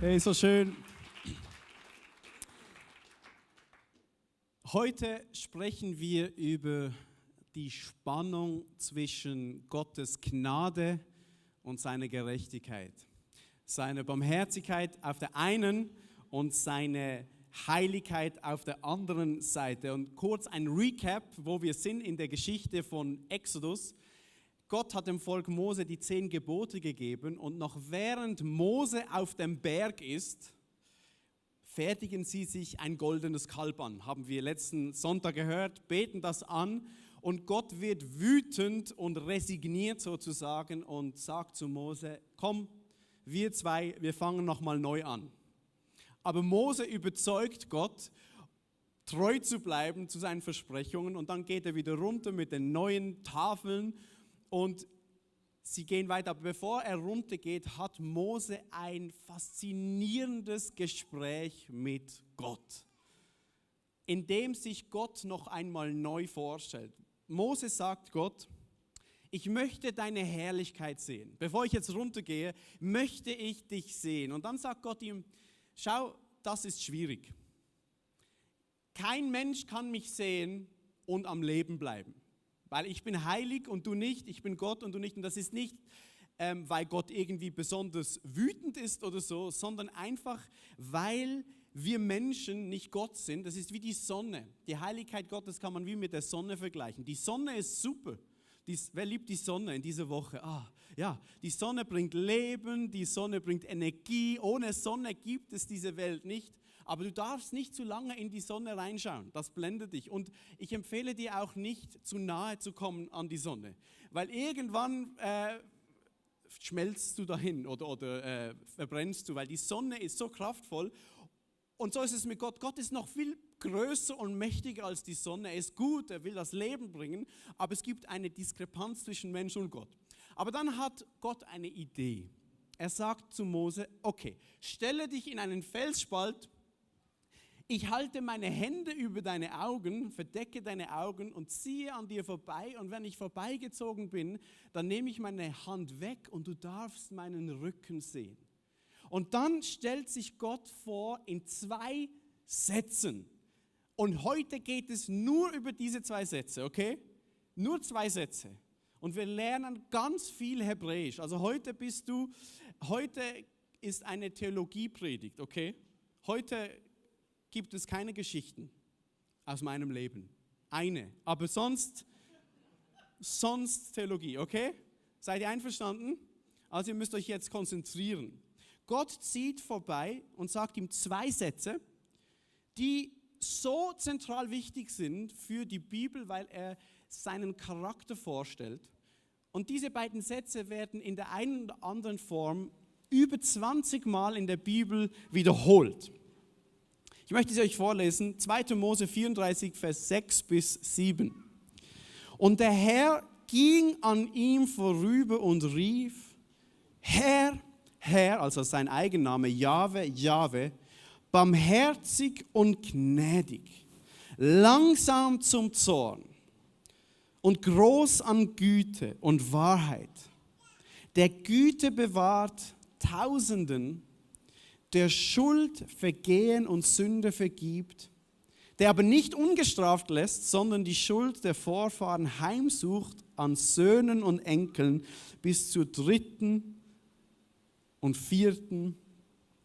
Hey, so schön. Heute sprechen wir über die Spannung zwischen Gottes Gnade und seiner Gerechtigkeit. Seine Barmherzigkeit auf der einen und seine Heiligkeit auf der anderen Seite. Und kurz ein Recap, wo wir sind in der Geschichte von Exodus. Gott hat dem Volk Mose die 10 Gebote gegeben und noch während Mose auf dem Berg ist, fertigen sie sich ein goldenes Kalb an. Haben wir letzten Sonntag gehört, beten das an und Gott wird wütend und resigniert sozusagen und sagt zu Mose, komm, wir zwei, wir fangen nochmal neu an. Aber Mose überzeugt Gott, treu zu bleiben zu seinen Versprechungen und dann geht er wieder runter mit den neuen Tafeln und sie gehen weiter. Aber bevor er runtergeht, hat Mose ein faszinierendes Gespräch mit Gott, in dem sich Gott noch einmal neu vorstellt. Mose sagt Gott, ich möchte deine Herrlichkeit sehen. Bevor ich jetzt runtergehe, möchte ich dich sehen. Und dann sagt Gott ihm, schau, das ist schwierig. Kein Mensch kann mich sehen und am Leben bleiben. Weil ich bin heilig und du nicht, ich bin Gott und du nicht. Und das ist nicht, weil Gott irgendwie besonders wütend ist oder so, sondern einfach, weil wir Menschen nicht Gott sind. Das ist wie die Sonne. Die Heiligkeit Gottes kann man wie mit der Sonne vergleichen. Die Sonne ist super. Wer liebt die Sonne in dieser Woche? Ja, die Sonne bringt Leben, die Sonne bringt Energie. Ohne Sonne gibt es diese Welt nicht. Aber du darfst nicht zu lange in die Sonne reinschauen, das blendet dich. Und ich empfehle dir auch nicht, zu nahe zu kommen an die Sonne. Weil irgendwann schmelzt du dahin oder verbrennst du, weil die Sonne ist so kraftvoll. Und so ist es mit Gott. Gott ist noch viel größer und mächtiger als die Sonne. Er ist gut, er will das Leben bringen, aber es gibt eine Diskrepanz zwischen Mensch und Gott. Aber dann hat Gott eine Idee. Er sagt zu Mose, okay, stelle dich in einen Felsspalt, ich halte meine Hände über deine Augen, verdecke deine Augen und ziehe an dir vorbei. Und wenn ich vorbeigezogen bin, dann nehme ich meine Hand weg und du darfst meinen Rücken sehen. Und dann stellt sich Gott vor in 2 Sätzen. Und heute geht es nur über diese 2 Sätze, okay? Nur 2 Sätze. Und wir lernen ganz viel Hebräisch. Also heute ist eine Theologiepredigt, okay? Heute gibt es keine Geschichten aus meinem Leben. Eine. Aber sonst Theologie, okay? Seid ihr einverstanden? Also ihr müsst euch jetzt konzentrieren. Gott zieht vorbei und sagt ihm 2 Sätze, die so zentral wichtig sind für die Bibel, weil er seinen Charakter vorstellt. Und diese beiden Sätze werden in der einen oder anderen Form über 20 Mal in der Bibel wiederholt. Ich möchte sie euch vorlesen, 2. Mose 34, Vers 6 bis 7. Und der Herr ging an ihm vorüber und rief, Herr, Herr, also sein Eigenname, Jahwe, Jahwe, barmherzig und gnädig, langsam zum Zorn und groß an Güte und Wahrheit, der Güte bewahrt Tausenden, der Schuld, Vergehen und Sünde vergibt, der aber nicht ungestraft lässt, sondern die Schuld der Vorfahren heimsucht an Söhnen und Enkeln bis zur 3. und 4.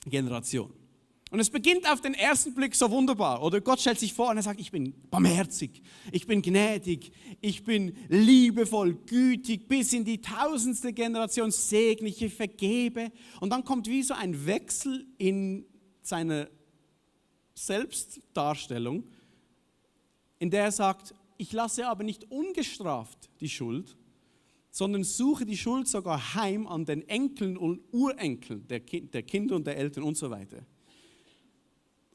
Generation. Und es beginnt auf den ersten Blick so wunderbar, oder? Gott stellt sich vor und er sagt, ich bin barmherzig, ich bin gnädig, ich bin liebevoll, gütig, bis in die 1000. Generation segne ich, vergebe. Und dann kommt wie so ein Wechsel in seiner Selbstdarstellung, in der er sagt, ich lasse aber nicht ungestraft die Schuld, sondern suche die Schuld sogar heim an den Enkeln und Urenkeln der Kinder und der Eltern und so weiter.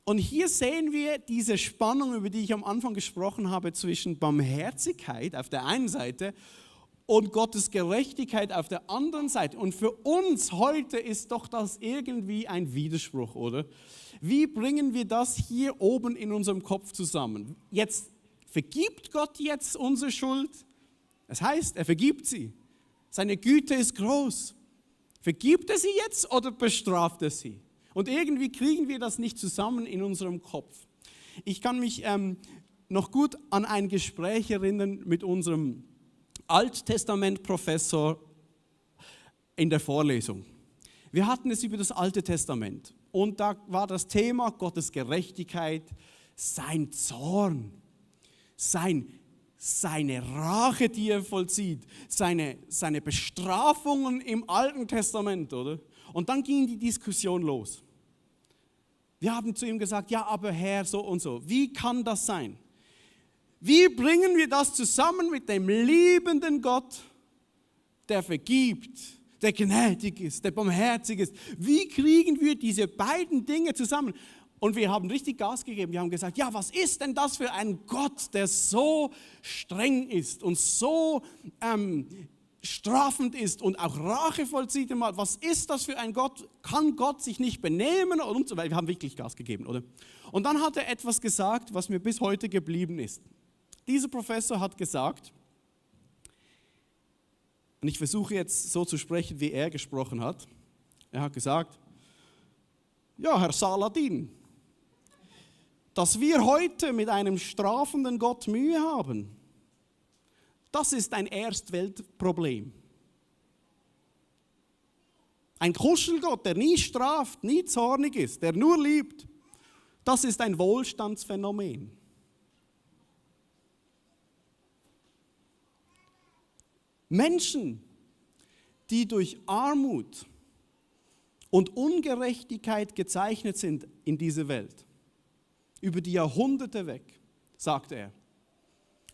Und hier sehen wir diese Spannung, über die ich am Anfang gesprochen habe, zwischen Barmherzigkeit auf der einen Seite und Gottes Gerechtigkeit auf der anderen Seite. Und für uns heute ist doch das irgendwie ein Widerspruch, oder? Wie bringen wir das hier oben in unserem Kopf zusammen? Jetzt vergibt Gott jetzt unsere Schuld? Das heißt, er vergibt sie. Seine Güte ist groß. Vergibt er sie jetzt oder bestraft er sie? Und irgendwie kriegen wir das nicht zusammen in unserem Kopf. Ich kann mich noch gut an ein Gespräch erinnern mit unserem Alttestament-Professor in der Vorlesung. Wir hatten es über das Alte Testament und da war das Thema Gottes Gerechtigkeit, sein Zorn, seine Rache, die er vollzieht, seine Bestrafungen im Alten Testament, oder? Und dann ging die Diskussion los. Wir haben zu ihm gesagt, ja, aber Herr, so und so, wie kann das sein? Wie bringen wir das zusammen mit dem liebenden Gott, der vergibt, der gnädig ist, der barmherzig ist? Wie kriegen wir diese beiden Dinge zusammen? Und wir haben richtig Gas gegeben. Wir haben gesagt, ja, was ist denn das für ein Gott, der so streng ist und so strafend ist und auch Rache vollzieht? Was ist das für ein Gott? Kann Gott sich nicht benehmen? Und so weiter. Wir haben wirklich Gas gegeben, oder? Und dann hat er etwas gesagt, was mir bis heute geblieben ist. Dieser Professor hat gesagt, und ich versuche jetzt so zu sprechen, wie er gesprochen hat. Er hat gesagt, ja, Herr Saladin, dass wir heute mit einem strafenden Gott Mühe haben, das ist ein Erstweltproblem. Ein Kuschelgott, der nie straft, nie zornig ist, der nur liebt, das ist ein Wohlstandsphänomen. Menschen, die durch Armut und Ungerechtigkeit gezeichnet sind in dieser Welt, über die Jahrhunderte weg, sagt er,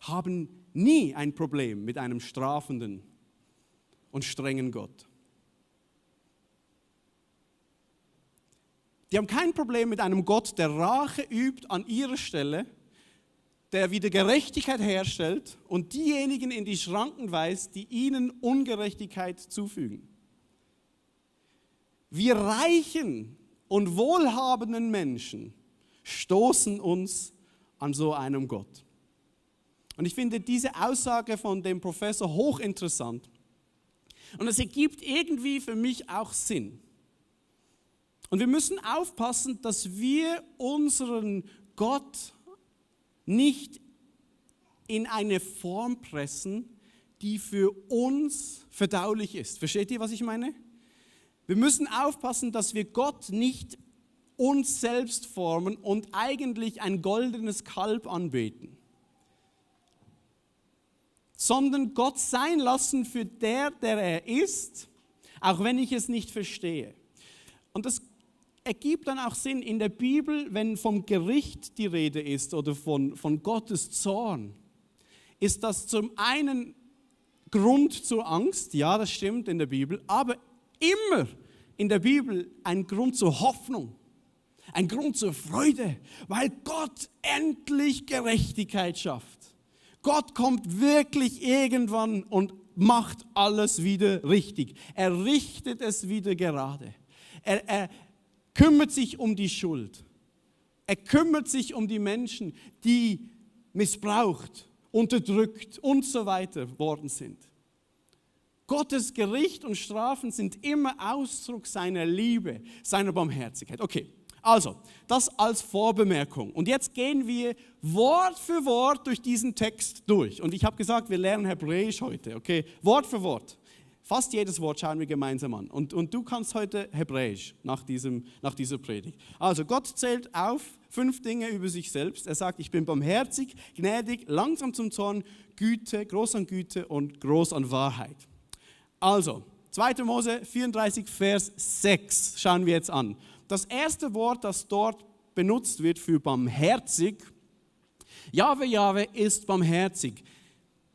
haben nie ein Problem mit einem strafenden und strengen Gott. Die haben kein Problem mit einem Gott, der Rache übt an ihrer Stelle, der wieder Gerechtigkeit herstellt und diejenigen in die Schranken weist, die ihnen Ungerechtigkeit zufügen. Wir reichen und wohlhabenden Menschen stoßen uns an so einem Gott. Und ich finde diese Aussage von dem Professor hochinteressant. Und es ergibt irgendwie für mich auch Sinn. Und wir müssen aufpassen, dass wir unseren Gott nicht in eine Form pressen, die für uns verdaulich ist. Versteht ihr, was ich meine? Wir müssen aufpassen, dass wir Gott nicht uns selbst formen und eigentlich ein goldenes Kalb anbeten, sondern Gott sein lassen für der er ist, auch wenn ich es nicht verstehe. Und das ergibt dann auch Sinn in der Bibel, wenn vom Gericht die Rede ist oder von Gottes Zorn, ist das zum einen Grund zur Angst, ja, das stimmt in der Bibel, aber immer in der Bibel ein Grund zur Hoffnung, ein Grund zur Freude, weil Gott endlich Gerechtigkeit schafft. Gott kommt wirklich irgendwann und macht alles wieder richtig. Er richtet es wieder gerade. Er kümmert sich um die Schuld. Er kümmert sich um die Menschen, die missbraucht, unterdrückt und so weiter worden sind. Gottes Gericht und Strafen sind immer Ausdruck seiner Liebe, seiner Barmherzigkeit. Okay, also, das als Vorbemerkung. Und jetzt gehen wir Wort für Wort durch diesen Text durch. Und ich habe gesagt, wir lernen Hebräisch heute, okay? Wort für Wort. Fast jedes Wort schauen wir gemeinsam an. Und du kannst heute Hebräisch nach dieser Predigt. Also Gott zählt auf 5 Dinge über sich selbst. Er sagt, ich bin barmherzig, gnädig, langsam zum Zorn, Güte, groß an Güte und groß an Wahrheit. Also, 2. Mose 34, Vers 6 schauen wir jetzt an. Das erste Wort, das dort benutzt wird für barmherzig, Jahwe, Jahwe ist barmherzig.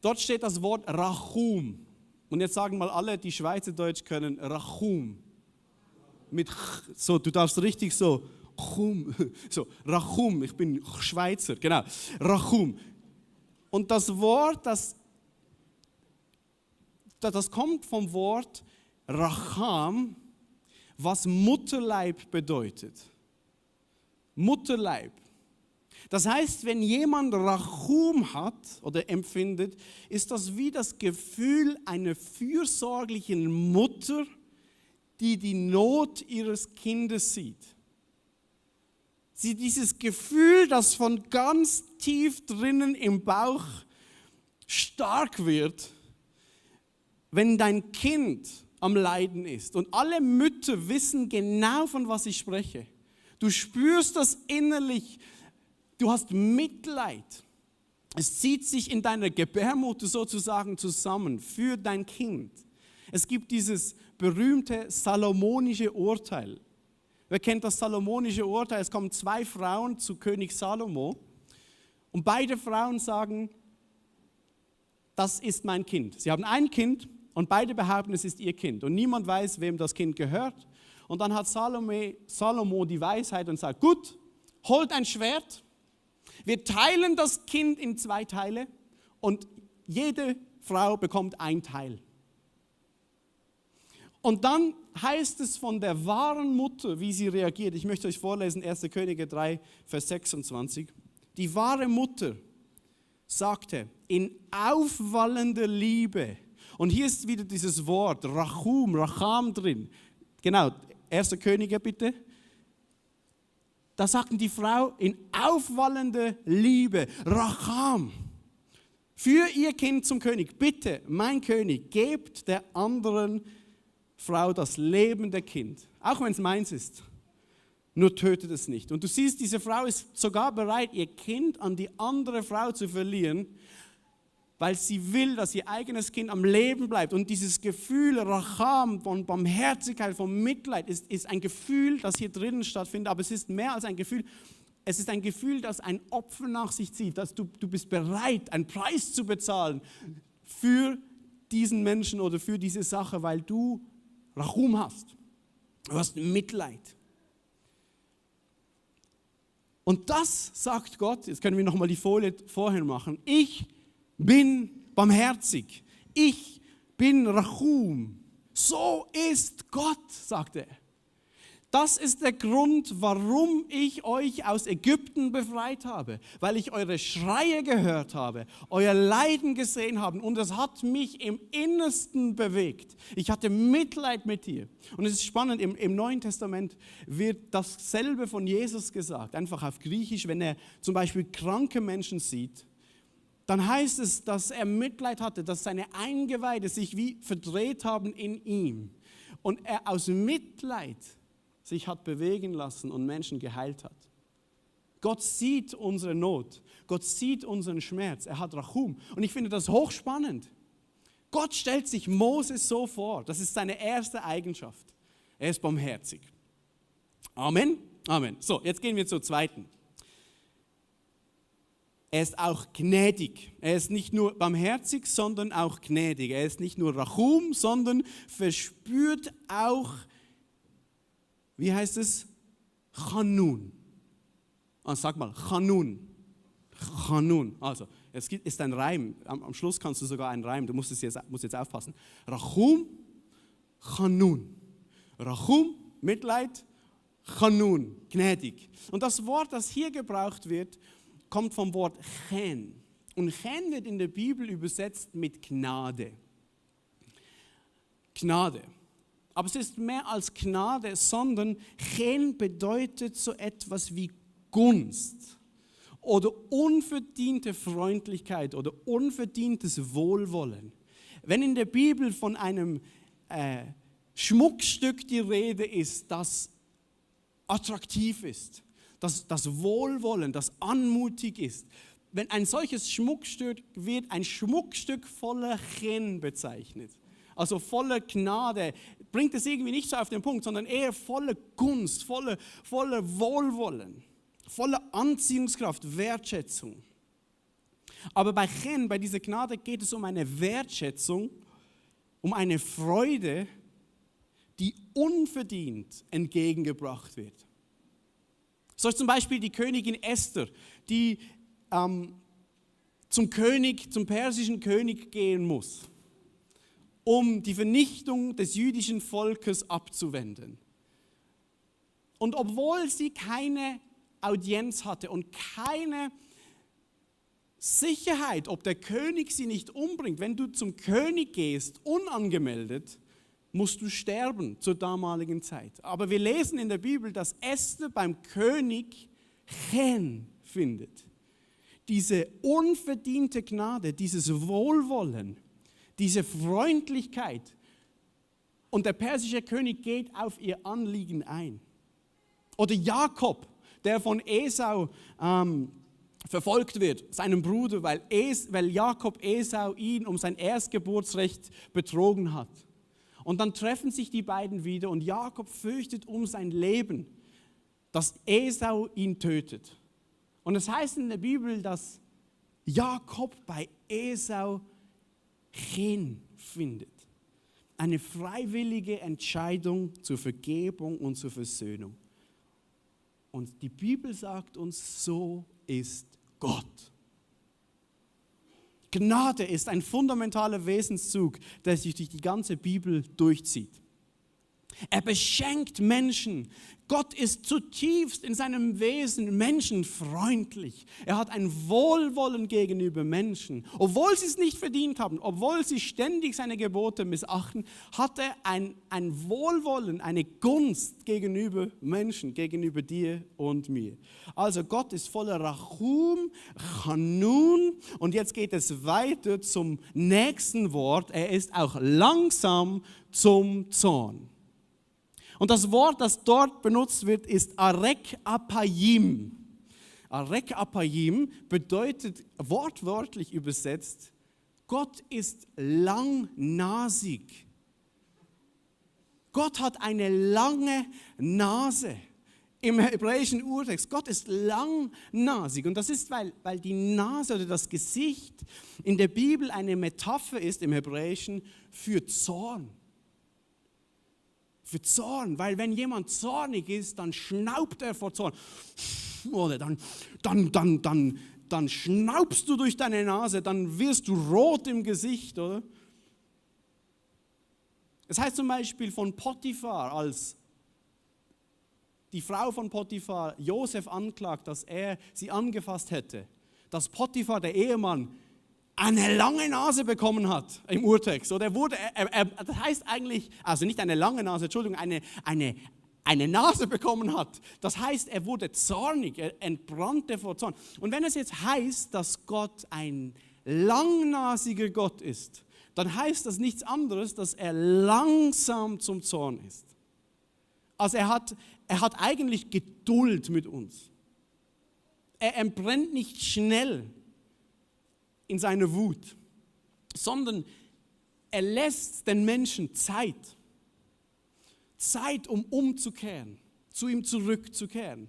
Dort steht das Wort Rachum. Und jetzt sagen mal alle, die Schweizerdeutsch können, Rachum. Mit ch, so, du darfst richtig so, chum, so, Rachum, ich bin Schweizer, genau, Rachum. Und das Wort, das kommt vom Wort Racham, was Mutterleib bedeutet. Mutterleib. Das heißt, wenn jemand Rachum hat oder empfindet, ist das wie das Gefühl einer fürsorglichen Mutter, die die Not ihres Kindes sieht. Sie dieses Gefühl, das von ganz tief drinnen im Bauch stark wird, wenn dein Kind am Leiden ist. Und alle Mütter wissen genau, von was ich spreche. Du spürst das innerlich, du hast Mitleid. Es zieht sich in deiner Gebärmutter sozusagen zusammen für dein Kind. Es gibt dieses berühmte salomonische Urteil. Wer kennt das salomonische Urteil? Es kommen 2 Frauen zu König Salomo und beide Frauen sagen, das ist mein Kind. Sie haben ein Kind und beide behaupten, es ist ihr Kind. Und niemand weiß, wem das Kind gehört. Und dann hat Salomo die Weisheit und sagt, gut, holt ein Schwert, wir teilen das Kind in 2 Teile und jede Frau bekommt ein Teil. Und dann heißt es von der wahren Mutter, wie sie reagiert. Ich möchte euch vorlesen, 1. Könige 3, Vers 26. Die wahre Mutter sagte, in aufwallender Liebe, und hier ist wieder dieses Wort, Racham drin. Genau, 1. Könige bitte. Da sagten die Frau in aufwallender Liebe, Racham, für ihr Kind zum König. Bitte, mein König, gebt der anderen Frau das lebende Kind, auch wenn es meins ist. Nur tötet es nicht. Und du siehst, diese Frau ist sogar bereit, ihr Kind an die andere Frau zu verlieren, weil sie will, dass ihr eigenes Kind am Leben bleibt. Und dieses Gefühl, Racham, von Barmherzigkeit, von Mitleid, ist ein Gefühl, das hier drinnen stattfindet. Aber es ist mehr als ein Gefühl. Es ist ein Gefühl, das ein Opfer nach sich zieht. Dass du bist bereit, einen Preis zu bezahlen für diesen Menschen oder für diese Sache, weil du Rachum hast. Du hast Mitleid. Und das sagt Gott, jetzt können wir nochmal die Folie vorher machen, ich bin barmherzig, ich bin Rachum. So ist Gott, sagt er. Das ist der Grund, warum ich euch aus Ägypten befreit habe, weil ich eure Schreie gehört habe, euer Leiden gesehen habe und es hat mich im Innersten bewegt. Ich hatte Mitleid mit dir. Und es ist spannend, im Neuen Testament wird dasselbe von Jesus gesagt, einfach auf Griechisch, wenn er zum Beispiel kranke Menschen sieht, dann heißt es, dass er Mitleid hatte, dass seine Eingeweide sich wie verdreht haben in ihm und er aus Mitleid sich hat bewegen lassen und Menschen geheilt hat. Gott sieht unsere Not, Gott sieht unseren Schmerz, er hat Rachum. Und ich finde das hochspannend. Gott stellt sich Moses so vor, das ist seine erste Eigenschaft. Er ist barmherzig. Amen, Amen. So, jetzt gehen wir zur zweiten. Er ist auch gnädig. Er ist nicht nur barmherzig, sondern auch gnädig. Er ist nicht nur Rachum, sondern verspürt auch, wie heißt es? Chanun. Sag mal, Chanun. Chanun. Also, es ist ein Reim. Am Schluss kannst du sogar einen Reim. Du musst jetzt aufpassen. Rachum, Chanun. Rachum, Mitleid, Chanun, gnädig. Und das Wort, das hier gebraucht wird, kommt vom Wort Chen. Und Chen wird in der Bibel übersetzt mit Gnade. Gnade. Aber es ist mehr als Gnade, sondern Chen bedeutet so etwas wie Gunst oder unverdiente Freundlichkeit oder unverdientes Wohlwollen. Wenn in der Bibel von einem Schmuckstück die Rede ist, das attraktiv ist, das Wohlwollen, das anmutig ist, wenn ein solches Schmuckstück wird, ein Schmuckstück voller Chen bezeichnet, also voller Gnade, bringt es irgendwie nicht so auf den Punkt, sondern eher voller Gunst, voller Wohlwollen, voller Anziehungskraft, Wertschätzung. Aber bei Chen, bei dieser Gnade geht es um eine Wertschätzung, um eine Freude, die unverdient entgegengebracht wird. So ist zum Beispiel die Königin Esther, die zum persischen König gehen muss, um die Vernichtung des jüdischen Volkes abzuwenden. Und obwohl sie keine Audienz hatte und keine Sicherheit, ob der König sie nicht umbringt, wenn du zum König gehst, unangemeldet, musst du sterben zur damaligen Zeit. Aber wir lesen in der Bibel, dass Esther beim König Chen findet. Diese unverdiente Gnade, dieses Wohlwollen, diese Freundlichkeit. Und der persische König geht auf ihr Anliegen ein. Oder Jakob, der von Esau verfolgt wird, seinem Bruder, weil Jakob Esau ihn um sein Erstgeburtsrecht betrogen hat. Und dann treffen sich die beiden wieder und Jakob fürchtet um sein Leben, dass Esau ihn tötet. Und es heißt in der Bibel, dass Jakob bei Esau Chen findet. Eine freiwillige Entscheidung zur Vergebung und zur Versöhnung. Und die Bibel sagt uns, so ist Gott. Gnade ist ein fundamentaler Wesenszug, der sich durch die ganze Bibel durchzieht. Er beschenkt Menschen. Gott ist zutiefst in seinem Wesen menschenfreundlich. Er hat ein Wohlwollen gegenüber Menschen. Obwohl sie es nicht verdient haben, obwohl sie ständig seine Gebote missachten, hat er ein Wohlwollen, eine Gunst gegenüber Menschen, gegenüber dir und mir. Also Gott ist voller Rachum, Chanun und jetzt geht es weiter zum nächsten Wort. Er ist auch langsam zum Zorn. Und das Wort, das dort benutzt wird, ist Arek Apayim. Arek Apayim bedeutet wortwörtlich übersetzt, Gott ist langnasig. Gott hat eine lange Nase. Im hebräischen Urtext, Gott ist langnasig. Und das ist, weil die Nase oder das Gesicht in der Bibel eine Metapher ist im Hebräischen für Zorn. Für Zorn, weil wenn jemand zornig ist, dann schnaubt er vor Zorn. Oder dann schnaubst du durch deine Nase, dann wirst du rot im Gesicht, oder? Es heißt zum Beispiel von Potiphar, als die Frau von Potiphar Josef anklagt, dass er sie angefasst hätte, dass Potiphar, der Ehemann, eine lange Nase bekommen hat im Urtext. Oder das heißt eigentlich, also nicht eine lange Nase, Entschuldigung, eine Nase bekommen hat. Das heißt, er wurde zornig, er entbrannte vor Zorn. Und wenn es jetzt heißt, dass Gott ein langnasiger Gott ist, dann heißt das nichts anderes, dass er langsam zum Zorn ist. Also er hat eigentlich Geduld mit uns. Er entbrennt nicht schnell in seiner Wut, sondern er lässt den Menschen Zeit, um umzukehren, zu ihm zurückzukehren.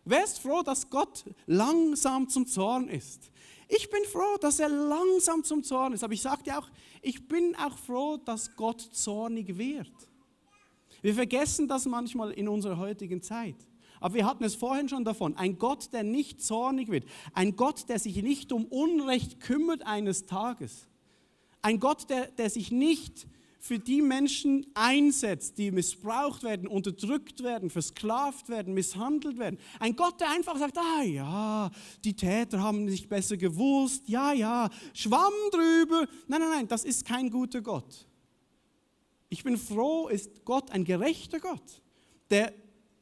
Wer ist froh, dass Gott langsam zum Zorn ist? Ich bin froh, dass er langsam zum Zorn ist, aber ich sage dir auch, ich bin auch froh, dass Gott zornig wird. Wir vergessen das manchmal in unserer heutigen Zeit. Aber wir hatten es vorhin schon davon, ein Gott, der nicht zornig wird, ein Gott, der sich nicht um Unrecht kümmert eines Tages, ein Gott, der sich nicht für die Menschen einsetzt, die missbraucht werden, unterdrückt werden, versklavt werden, misshandelt werden. Ein Gott, der einfach sagt, ja, die Täter haben nicht besser gewusst, ja, Schwamm drüber. Nein, das ist kein guter Gott. Ich bin froh, ist Gott ein gerechter Gott, der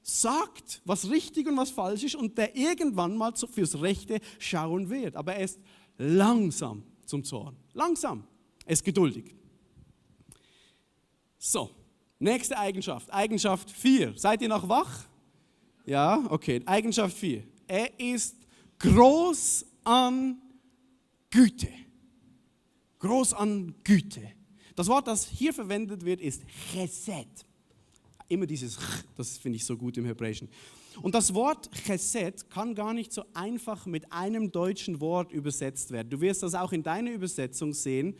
sagt, was richtig und was falsch ist und der irgendwann mal fürs Rechte schauen wird. Aber er ist langsam zum Zorn. Langsam. Er ist geduldig. So, nächste Eigenschaft. Eigenschaft 4. Seid ihr noch wach? Ja, okay. Eigenschaft 4. Er ist groß an Güte. Groß an Güte. Das Wort, das hier verwendet wird, ist Chesed. Immer dieses, das finde ich so gut im Hebräischen. Und das Wort Chesed kann gar nicht so einfach mit einem deutschen Wort übersetzt werden. Du wirst das auch in deiner Übersetzung sehen.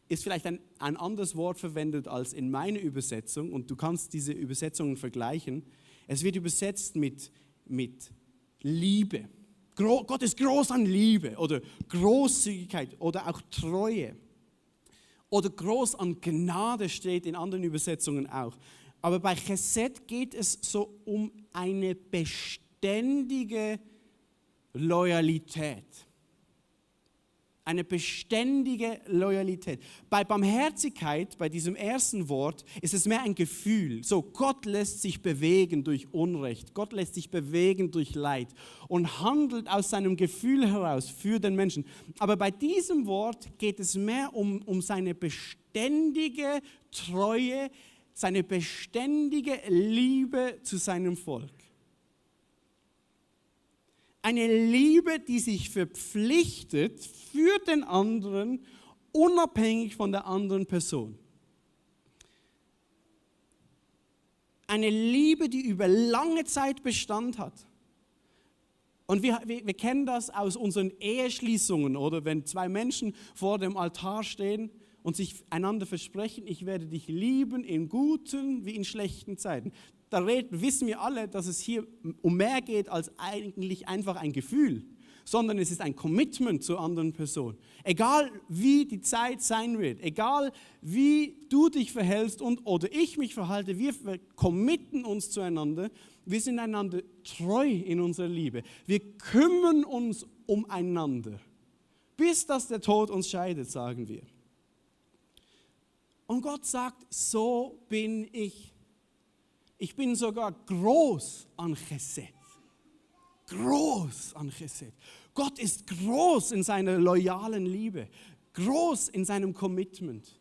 Ist vielleicht ein anderes Wort verwendet als in meiner Übersetzung und du kannst diese Übersetzungen vergleichen. Es wird übersetzt mit Liebe. Gott ist groß an Liebe oder Großzügigkeit oder auch Treue. Oder groß an Gnade steht in anderen Übersetzungen auch. Aber bei Chesed geht es so um eine beständige Loyalität. Eine beständige Loyalität. Bei Barmherzigkeit, bei diesem ersten Wort, ist es mehr ein Gefühl. So, Gott lässt sich bewegen durch Unrecht. Gott lässt sich bewegen durch Leid und handelt aus seinem Gefühl heraus für den Menschen. Aber bei diesem Wort geht es mehr um seine beständige Treue, seine beständige Liebe zu seinem Volk. Eine Liebe, die sich verpflichtet für den anderen, unabhängig von der anderen Person. Eine Liebe, die über lange Zeit Bestand hat. Und wir kennen das aus unseren Eheschließungen, oder wenn zwei Menschen vor dem Altar stehen und sich einander versprechen, ich werde dich lieben in guten wie in schlechten Zeiten. Da wissen wir alle, dass es hier um mehr geht als eigentlich einfach ein Gefühl, sondern es ist ein Commitment zur anderen Person. Egal wie die Zeit sein wird, egal wie du dich verhältst oder ich mich verhalte, wir committen uns zueinander, wir sind einander treu in unserer Liebe. Wir kümmern uns umeinander, bis dass der Tod uns scheidet, sagen wir. Und Gott sagt, so bin ich. Ich bin sogar groß an Chesed. Groß an Chesed. Gott ist groß in seiner loyalen Liebe. Groß in seinem Commitment.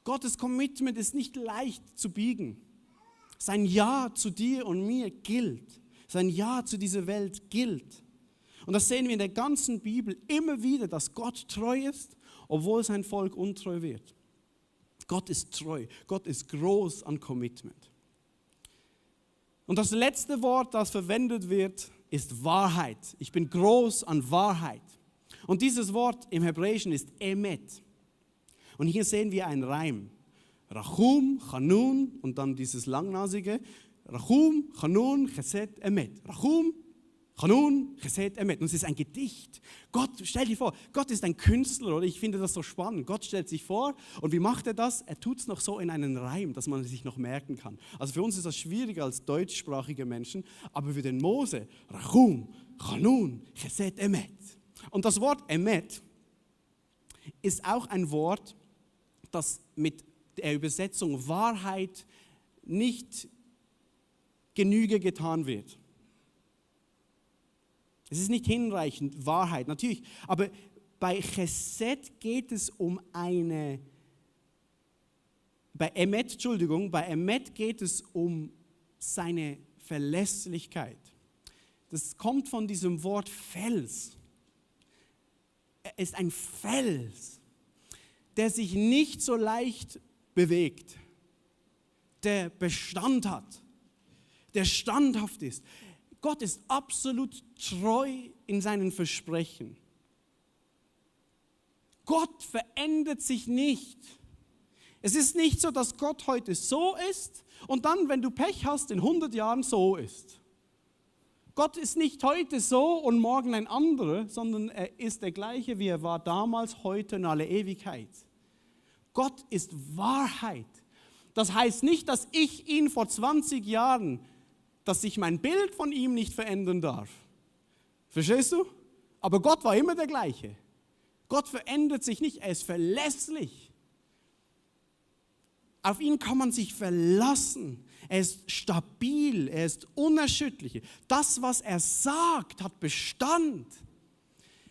Gottes Commitment ist nicht leicht zu biegen. Sein Ja zu dir und mir gilt. Sein Ja zu dieser Welt gilt. Und das sehen wir in der ganzen Bibel immer wieder, dass Gott treu ist, obwohl sein Volk untreu wird. Gott ist treu. Gott ist groß an Commitment. Und das letzte Wort, das verwendet wird, ist Wahrheit. Ich bin groß an Wahrheit. Und dieses Wort im Hebräischen ist Emet. Und hier sehen wir einen Reim. Rachum, Chanun und dann dieses langnasige. Rachum, Chanun, Chesed, Emet. Rachum, Chanun, Chesed, Emet. Und es ist ein Gedicht. Gott, stell dir vor, Gott ist ein Künstler, oder? Ich finde das so spannend. Gott stellt sich vor und wie macht er das? Er tut es noch so in einen Reim, dass man es sich noch merken kann. Also für uns ist das schwieriger als deutschsprachige Menschen, aber für den Mose, Rachum, Chanun, Chesed, Emet. Und das Wort Emet ist auch ein Wort, das mit der Übersetzung Wahrheit nicht Genüge getan wird. Es ist nicht hinreichend, Wahrheit, natürlich. Aber bei Chesed geht es bei Emet geht es um seine Verlässlichkeit. Das kommt von diesem Wort Fels. Er ist ein Fels, der sich nicht so leicht bewegt, der Bestand hat, der standhaft ist. Gott ist absolut treu in seinen Versprechen. Gott verändert sich nicht. Es ist nicht so, dass Gott heute so ist und dann, wenn du Pech hast, in 100 Jahren so ist. Gott ist nicht heute so und morgen ein anderer, sondern er ist der gleiche, wie er war damals, heute und alle Ewigkeit. Gott ist Wahrheit. Das heißt nicht, dass ich ihn vor 20 Jahren, dass sich mein Bild von ihm nicht verändern darf. Verstehst du? Aber Gott war immer der gleiche. Gott verändert sich nicht, er ist verlässlich. Auf ihn kann man sich verlassen. Er ist stabil, er ist unerschütterlich. Das, was er sagt, hat Bestand.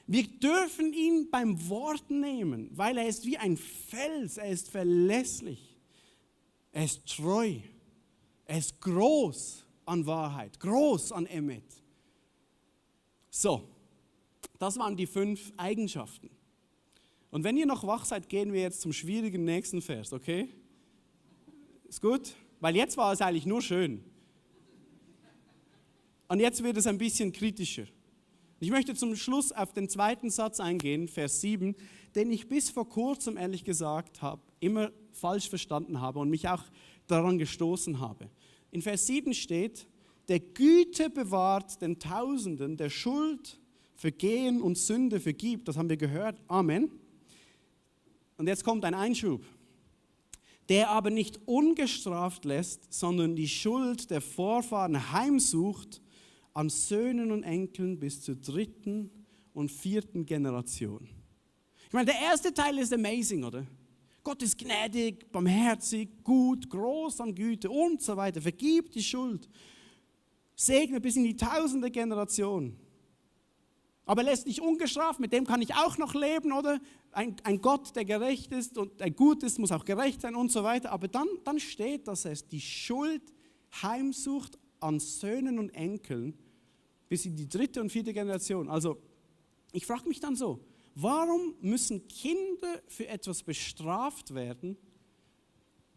Wir dürfen ihn beim Wort nehmen, weil er ist wie ein Fels, er ist verlässlich. Er ist treu, er ist groß an Wahrheit, groß an Emet. So, das waren die 5 Eigenschaften. Und wenn ihr noch wach seid, gehen wir jetzt zum schwierigen nächsten Vers, okay? Ist gut? Weil jetzt war es eigentlich nur schön. Und jetzt wird es ein bisschen kritischer. Ich möchte zum Schluss auf den zweiten Satz eingehen, Vers 7, den ich bis vor kurzem, ehrlich gesagt, immer falsch verstanden habe und mich auch daran gestoßen habe. In Vers 7 steht, der Güte bewahrt den Tausenden, der Schuld, Vergehen und Sünde vergibt. Das haben wir gehört. Amen. Und jetzt kommt ein Einschub. Der aber nicht ungestraft lässt, sondern die Schuld der Vorfahren heimsucht an Söhnen und Enkeln bis zur 3. und 4. Generation. Ich meine, der erste Teil ist amazing, oder? Gott ist gnädig, barmherzig, gut, groß an Güte und so weiter. Vergibt die Schuld. Segne bis in die 1000. Generation. Aber er lässt nicht ungestraft, mit dem kann ich auch noch leben, oder? Ein Gott, der gerecht ist und der gut ist, muss auch gerecht sein und so weiter. Aber dann steht, dass er die Schuld heimsucht an Söhnen und Enkeln bis in die 3. und 4. Generation. Also ich frage mich dann so, warum müssen Kinder für etwas bestraft werden,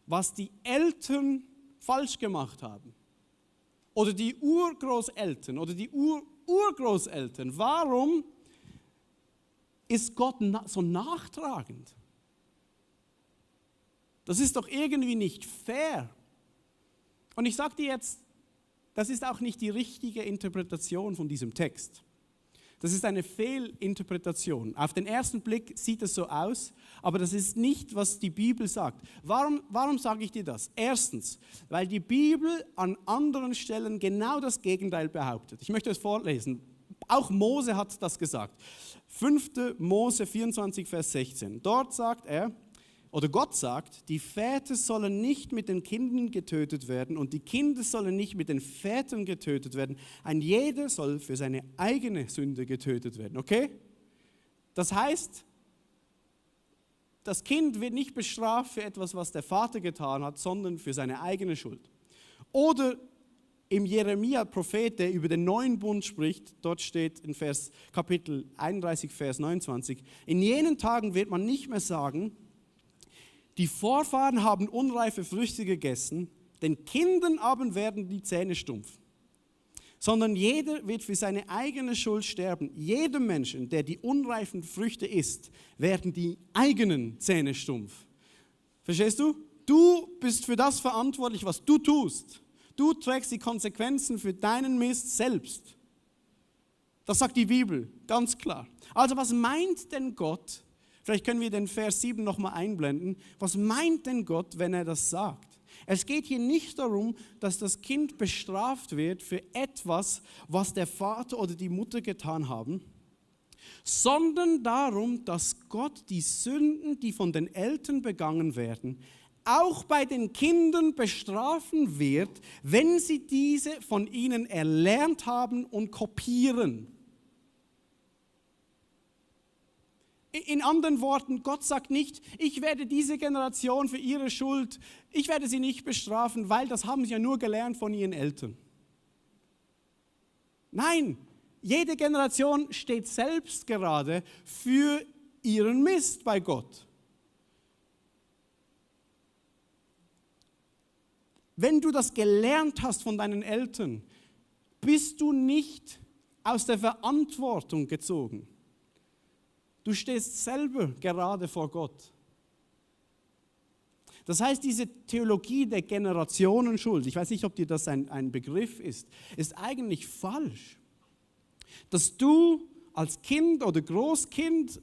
was die Eltern falsch gemacht haben? Oder die Urgroßeltern oder die Urgroßeltern? Warum ist Gott so nachtragend? Das ist doch irgendwie nicht fair. Und ich sage dir jetzt, das ist auch nicht die richtige Interpretation von diesem Text. Das ist eine Fehlinterpretation. Auf den ersten Blick sieht es so aus, aber das ist nicht, was die Bibel sagt. Warum sage ich dir das? Erstens, weil die Bibel an anderen Stellen genau das Gegenteil behauptet. Ich möchte es vorlesen. Auch Mose hat das gesagt. 5. Mose 24, Vers 16. Dort sagt er, oder Gott sagt, die Väter sollen nicht mit den Kindern getötet werden und die Kinder sollen nicht mit den Vätern getötet werden. Ein jeder soll für seine eigene Sünde getötet werden, okay? Das heißt, das Kind wird nicht bestraft für etwas, was der Vater getan hat, sondern für seine eigene Schuld. Oder im Jeremia, Prophet, der über den neuen Bund spricht, dort steht in Kapitel 31, Vers 29, in jenen Tagen wird man nicht mehr sagen, die Vorfahren haben unreife Früchte gegessen, den Kindern aber werden die Zähne stumpf. Sondern jeder wird für seine eigene Schuld sterben. Jedem Menschen, der die unreifen Früchte isst, werden die eigenen Zähne stumpf. Verstehst du? Du bist für das verantwortlich, was du tust. Du trägst die Konsequenzen für deinen Mist selbst. Das sagt die Bibel, ganz klar. Also was meint denn Gott? Vielleicht können wir den Vers 7 nochmal einblenden. Was meint denn Gott, wenn er das sagt? Es geht hier nicht darum, dass das Kind bestraft wird für etwas, was der Vater oder die Mutter getan haben, sondern darum, dass Gott die Sünden, die von den Eltern begangen werden, auch bei den Kindern bestrafen wird, wenn sie diese von ihnen erlernt haben und kopieren. In anderen Worten, Gott sagt nicht, ich werde diese Generation für ihre Schuld, ich werde sie nicht bestrafen, weil das haben sie ja nur gelernt von ihren Eltern. Nein, jede Generation steht selbst gerade für ihren Mist bei Gott. Wenn du das gelernt hast von deinen Eltern, bist du nicht aus der Verantwortung gezogen. Du stehst selber gerade vor Gott. Das heißt, diese Theologie der Generationenschuld, ich weiß nicht, ob dir das ein Begriff ist eigentlich falsch. Dass du als Kind oder Großkind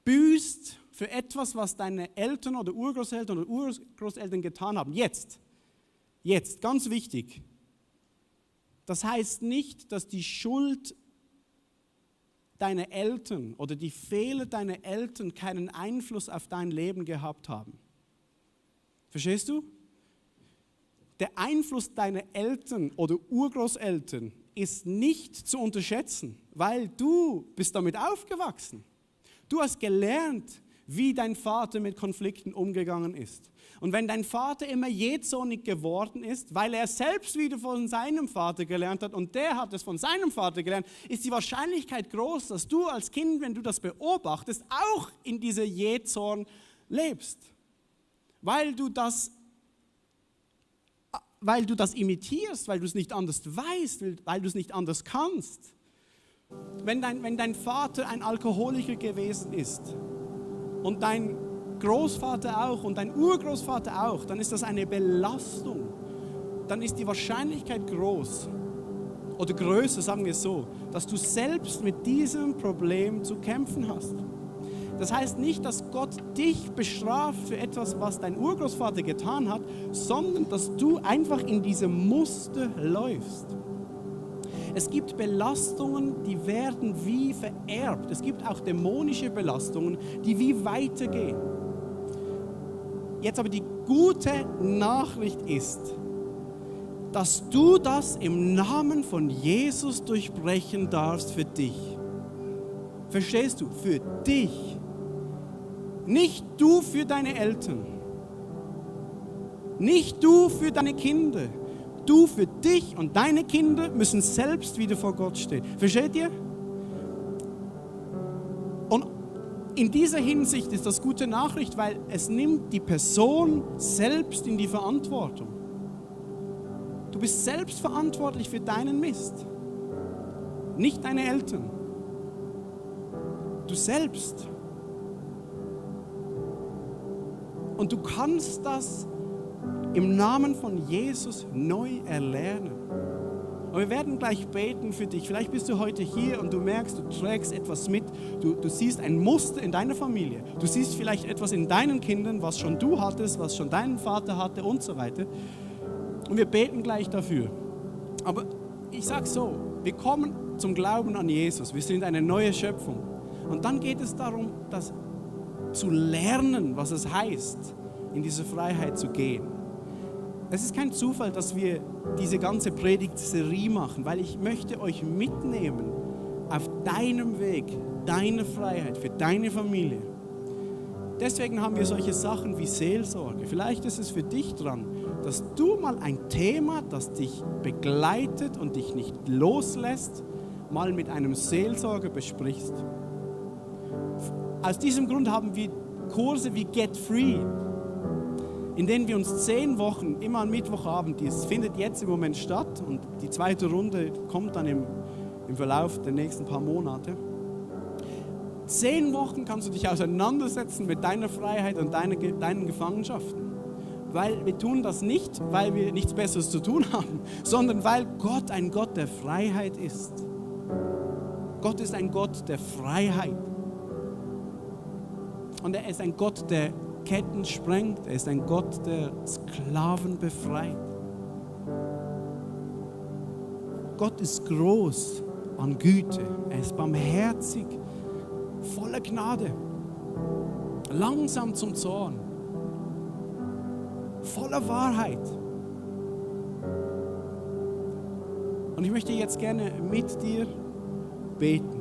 büßt für etwas, was deine Eltern oder Urgroßeltern oder Urgroßeltern getan haben. Jetzt, ganz wichtig. Das heißt nicht, dass die Schuld deiner Eltern oder die Fehler deiner Eltern keinen Einfluss auf dein Leben gehabt haben. Verstehst du? Der Einfluss deiner Eltern oder Urgroßeltern ist nicht zu unterschätzen, weil du bist damit aufgewachsen. Du hast gelernt, wie dein Vater mit Konflikten umgegangen ist. Und wenn dein Vater immer jähzornig geworden ist, weil er selbst wieder von seinem Vater gelernt hat und der hat es von seinem Vater gelernt, ist die Wahrscheinlichkeit groß, dass du als Kind, wenn du das beobachtest, auch in dieser Jähzorn lebst. Weil du das imitierst, weil du es nicht anders weißt, weil du es nicht anders kannst. Wenn dein Vater ein Alkoholiker gewesen ist und dein Großvater auch und dein Urgroßvater auch, dann ist das eine Belastung. Dann ist die Wahrscheinlichkeit groß oder größer, sagen wir es so, dass du selbst mit diesem Problem zu kämpfen hast. Das heißt nicht, dass Gott dich bestraft für etwas, was dein Urgroßvater getan hat, sondern dass du einfach in diesem Muster läufst. Es gibt Belastungen, die werden wie vererbt. Es gibt auch dämonische Belastungen, die wie weitergehen. Jetzt aber die gute Nachricht ist, dass du das im Namen von Jesus durchbrechen darfst für dich. Verstehst du? Für dich. Nicht du für deine Eltern. Nicht du für deine Kinder. Du für dich und deine Kinder müssen selbst wieder vor Gott stehen. Versteht ihr? Und in dieser Hinsicht ist das gute Nachricht, weil es nimmt die Person selbst in die Verantwortung. Du bist selbst verantwortlich für deinen Mist. Nicht deine Eltern. Du selbst. Und du kannst das im Namen von Jesus neu erlernen. Und wir werden gleich beten für dich. Vielleicht bist du heute hier und du merkst, du trägst etwas mit. Du siehst ein Muster in deiner Familie. Du siehst vielleicht etwas in deinen Kindern, was schon du hattest, was schon dein Vater hatte und so weiter. Und wir beten gleich dafür. Aber ich sage so, wir kommen zum Glauben an Jesus. Wir sind eine neue Schöpfung. Und dann geht es darum, das zu lernen, was es heißt, in diese Freiheit zu gehen. Es ist kein Zufall, dass wir diese ganze Predigtserie machen, weil ich möchte euch mitnehmen auf deinem Weg, deine Freiheit, für deine Familie. Deswegen haben wir solche Sachen wie Seelsorge. Vielleicht ist es für dich dran, dass du mal ein Thema, das dich begleitet und dich nicht loslässt, mal mit einem Seelsorger besprichst. Aus diesem Grund haben wir Kurse wie Get Free, in denen wir uns 10 Wochen, immer am Mittwochabend, das findet jetzt im Moment statt und die zweite Runde kommt dann im Verlauf der nächsten paar Monate. 10 Wochen kannst du dich auseinandersetzen mit deiner Freiheit und deinen Gefangenschaften. Weil wir tun das nicht, weil wir nichts Besseres zu tun haben, sondern weil Gott ein Gott der Freiheit ist. Gott ist ein Gott der Freiheit. Und er ist ein Gott, der Ketten sprengt. Er ist ein Gott, der Sklaven befreit. Gott ist groß an Güte. Er ist barmherzig, voller Gnade, langsam zum Zorn, voller Wahrheit. Und ich möchte jetzt gerne mit dir beten.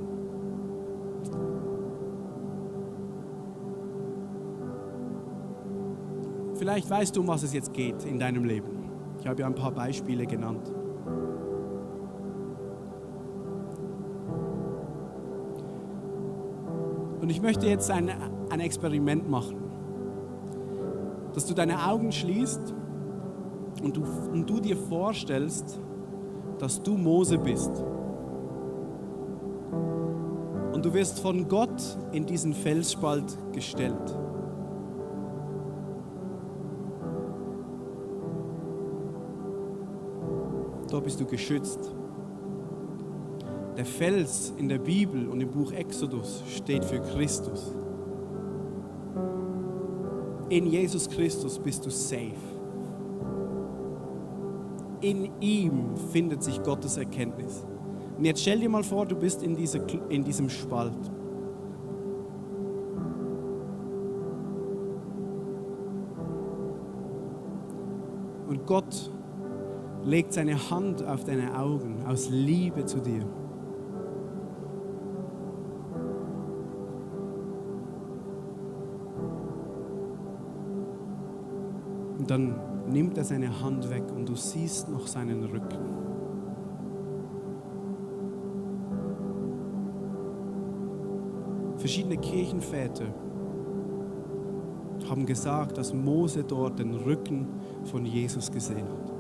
Vielleicht weißt du, um was es jetzt geht in deinem Leben. Ich habe ja ein paar Beispiele genannt. Und ich möchte jetzt ein Experiment machen, dass du deine Augen schließt und du dir vorstellst, dass du Mose bist. Und du wirst von Gott in diesen Felsspalt gestellt. Dort bist du geschützt. Der Fels in der Bibel und im Buch Exodus steht für Christus. In Jesus Christus bist du safe. In ihm findet sich Gottes Erkenntnis. Und jetzt stell dir mal vor, du bist in diesem Spalt. Und Gott legt seine Hand auf deine Augen aus Liebe zu dir. Und dann nimmt er seine Hand weg und du siehst noch seinen Rücken. Verschiedene Kirchenväter haben gesagt, dass Mose dort den Rücken von Jesus gesehen hat.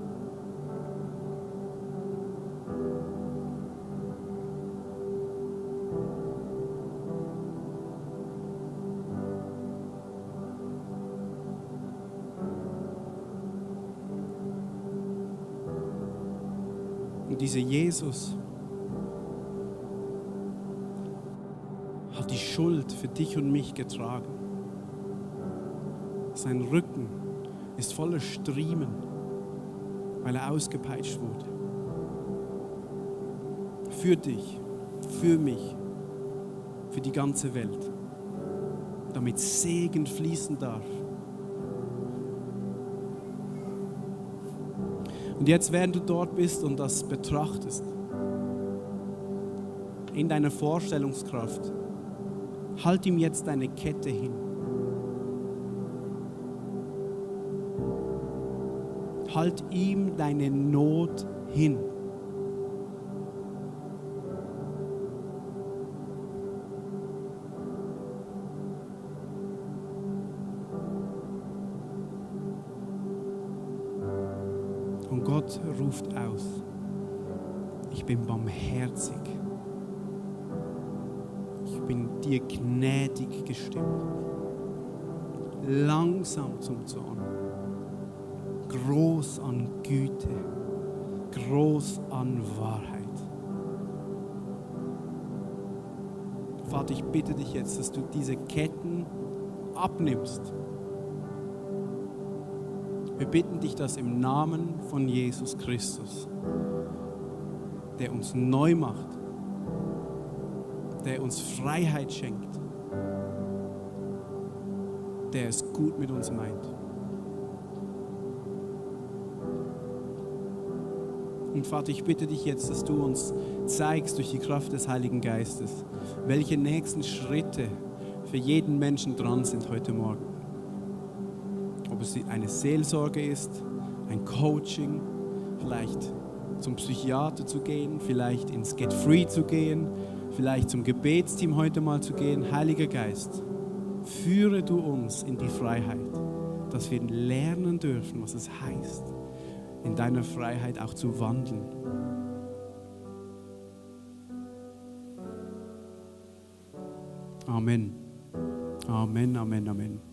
Und dieser Jesus hat die Schuld für dich und mich getragen. Sein Rücken ist voller Striemen, weil er ausgepeitscht wurde. für dich, für mich, für die ganze Welt, damit Segen fließen darf. Und jetzt, während du dort bist und das betrachtest, in deiner Vorstellungskraft, halt ihm jetzt deine Kette hin. Halt ihm deine Not hin. Und Gott ruft aus: Ich bin barmherzig. Ich bin dir gnädig gestimmt. Langsam zum Zorn. Groß an Güte. Groß an Wahrheit. Vater, ich bitte dich jetzt, dass du diese Ketten abnimmst. Wir bitten dich das im Namen von Jesus Christus, der uns neu macht, der uns Freiheit schenkt, der es gut mit uns meint. Und Vater, ich bitte dich jetzt, dass du uns zeigst durch die Kraft des Heiligen Geistes, welche nächsten Schritte für jeden Menschen dran sind heute Morgen. Ob es eine Seelsorge ist, ein Coaching, vielleicht zum Psychiater zu gehen, vielleicht ins Get Free zu gehen, vielleicht zum Gebetsteam heute mal zu gehen. Heiliger Geist, führe du uns in die Freiheit, dass wir lernen dürfen, was es heißt, in deiner Freiheit auch zu wandeln. Amen. Amen, Amen, Amen.